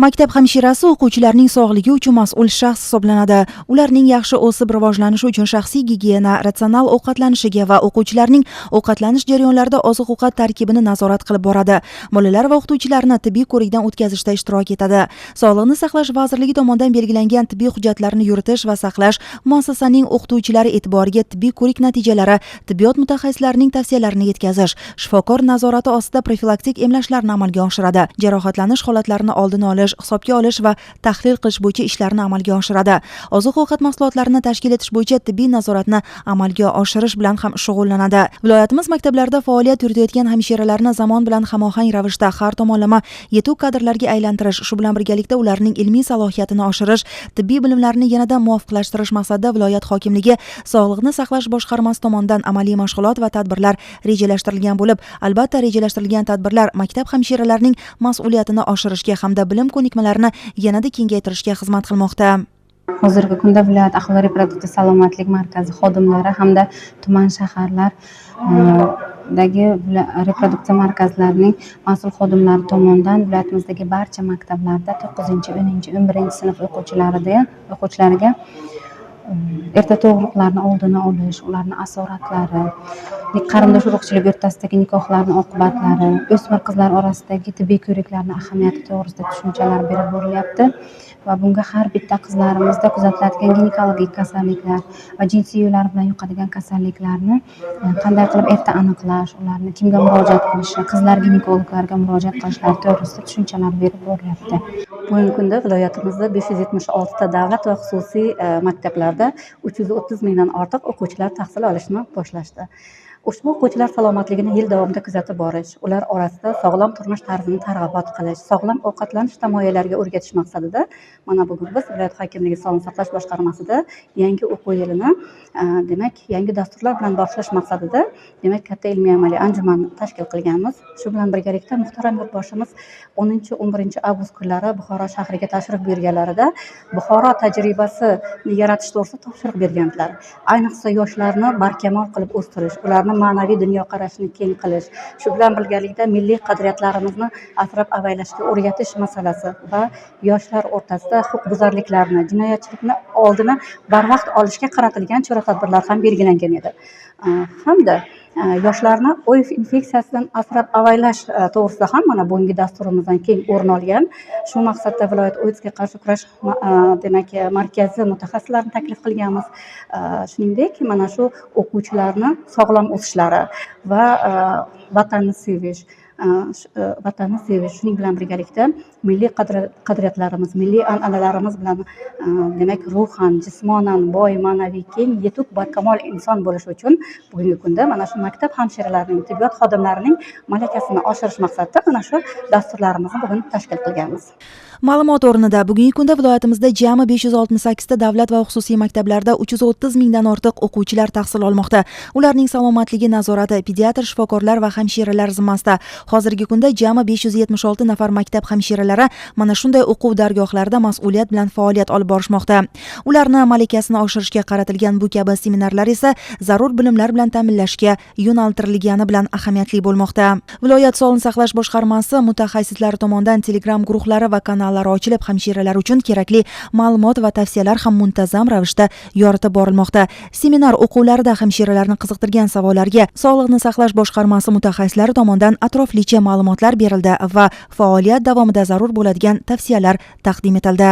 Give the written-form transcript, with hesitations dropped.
Maktab hamshirasi o'quvchilarning sog'ligi uchun mas'ul shaxs hisoblanadi. Ularning yaxshi o'sib rivojlanishi uchun shaxsiy gigiyena, ratsional ovqatlanishiga va o'quvchilarning ovqatlanish jarayonlarida oziq-ovqat tarkibini nazorat qilib boradi. Bolalar va o'qituvchilarni tibbiy ko'rikdan o'tkazishda ishtirok etadi. Sog'liqni saqlash vazirligi tomonidan belgilangan tibbiy hujjatlarni yuritish va saqlash, muassasaning o'qituvchilari e'tiboriga tibbiy ko'rik natijalari, tibbiyot mutaxassislarining tavsiyalarini yetkazish, shifokor nazorati ostida profilaktik emlashlarni amalga oshiradi. Jarohatlanish holatlarini oldini olish, hisobga olish va tahlil qilish bo'yicha ishlarni amalga oshiradi. Oziq-ovqat mahsulotlarini tashkil etish bo'yicha tibbiy nazoratni amalga oshirish bilan ham shug'ullanadi. Viloyatimiz maktablarida faoliyat yuritayotgan hamshiralarni zamon bilan hamohang ravishda har tomonlama yetuk kadrlarga aylantirish, shu bilan birgalikda ularning ilmiy salohiyatini oshirish, tibbiy bilimlarini yanada muvofiqlashtirish maqsadida viloyat hokimligi sog'liqni saqlash boshqarmasi tomonidan amaliy mashg'ulot va tadbirlar rejalashtirilgan bo'lib, albatta, rejalashtirilgan tadbirlar maktab hamshiralarining mas'uliyatini oshirishga hamda bilim ko'nikmalarini yanada kengaytirishga xizmat qilmoqda. Hozirgi kunda viloyat aholi reproduktiv salomatlik markazi xodimlari hamda tuman shaharlar dagi reproduktsiya markazlarining mas'ul xodimlari tomonidan viloyatimizdagi barcha maktablarda 9, 10, 11 sinf o'quvchilariga erta tug'ruqlarni oldini olish, ularni asoratlari, qarindosh urug'chilik o'rtasidagi nikohlarni oqibatlari, o'smir qizlar orasidagi tibbiy ko'riklarni ahamiyati to'g'risida tushunchalar berib borilyapti va bunga har bitta qizlarimizda kuzatiladigan ginekologik kasalliklar va jinsiy yo'llar bilan yuqadigan kasalliklarni qanday qilib erta aniqlash, ularni kimga murojaat qilishi, qizlar ginekologlarga murojaat qilishlari to'g'risida tushunchalar berib borilyapti. Bugungi kunda viloyatimizda 576 ta davlat va xususiy maktablarda 330 mingdan ortiq o'quvchilar tahsil olishni boshlashdi. Ushbu o'quvchilar salomatligini yil davomida kuzatib borish, ular orasida sog'lom turmush tarzini targ'ibot qilish, sog'lom ovqatlanish tamoyillariga o'rgatish maqsadida mana bugun biz viloyat hokimligi sog'liqni saqlash boshqarmasida yangi o'quv yilini demak, yangi dasturlar bilan boshlash maqsadida, demak, katta ilmiy amaliy anjuman tashkil qilganmiz. Shu bilan birgalikda muhtaram yurtboshimiz 10-11 avgust kunlari Buxoro shahriga tashrif buyurganlarida Buxoro tajribasini yaratish to'g'risida topshiriq bergandilar. Ayniqsa, yoshlarni barkamol qilib o'stirish, ularni ma'naviy dunyoqarashini keng qilish, shu bilan birgalikda milliy qadriyatlarimizni asrab avaylashga o'rgatish masalasi va yoshlar o'rtasida huquqbuzarliklarni, jinoyatchilikni oldini barvaqt olishga qaratilgan chora tadbirlar ham belgilangan edi. Hamda yoshlarni OIV infeksiyasidan asrab avaylash to'g'risida ham mana bugungi dasturimizdan keng o'rin olgan. Shu maqsadda viloyat OIDSga qarshi kurash demak, markazi mutaxassislarini taklif qilganmiz. Shuningdek, mana shu o'quvchilarni sog'lom o'sishlari va vatanni sevish, shuning bilan birgalikda milliy qadriyatlarimiz, milliy an'analarimiz bilan demak, ruhan, jismonan boy, ma'naviy keng, yetuk, barkamol inson bo'lishi uchun bugungi kunda mana shu maktab hamshiralarining, tibbiyot xodimlarining malakasini oshirish maqsadida mana shu dasturlarimizni bugun tashkil qilganmiz. Ma'lumot o'rnida, bugungi kunda viloyatimizda jami 568 ta davlat va xususiy maktablarda 330 mingdan ortiq o'quvchilar tahsil olmoqda. Ularning salomatligi nazorati pediatr shifokorlar va hamshiralar zimmasida. Hozirgi kunda jami 576 nafar maktab hamshiralari mana shunday o'quv dargohlarida mas'uliyat bilan faoliyat olib borishmoqda. Ularni malakasini oshirishga qaratilgan bu kabi seminarlar esa zarur bilimlar bilan ta'minlashga yo'naltirilgani bilan ahamiyatli bo'lmoqda. Viloyat sog'liqni saqlash boshqarmasi mutaxassislari tomonidan Telegram guruhlari va kanallari ochilib, hamshiralar uchun kerakli ma'lumot va tavsiyalar ham muntazam ravishda yoritib borilmoqda. Seminar o'quvlarida hamshiralarni qiziqtirgan savollarga sog'liqni saqlash boshqarmasi mutaxassislari tomonidan atroflicha ma'lumotlar berildi va faoliyat davomida zarur bo'ladigan tavsiyalar taqdim etildi.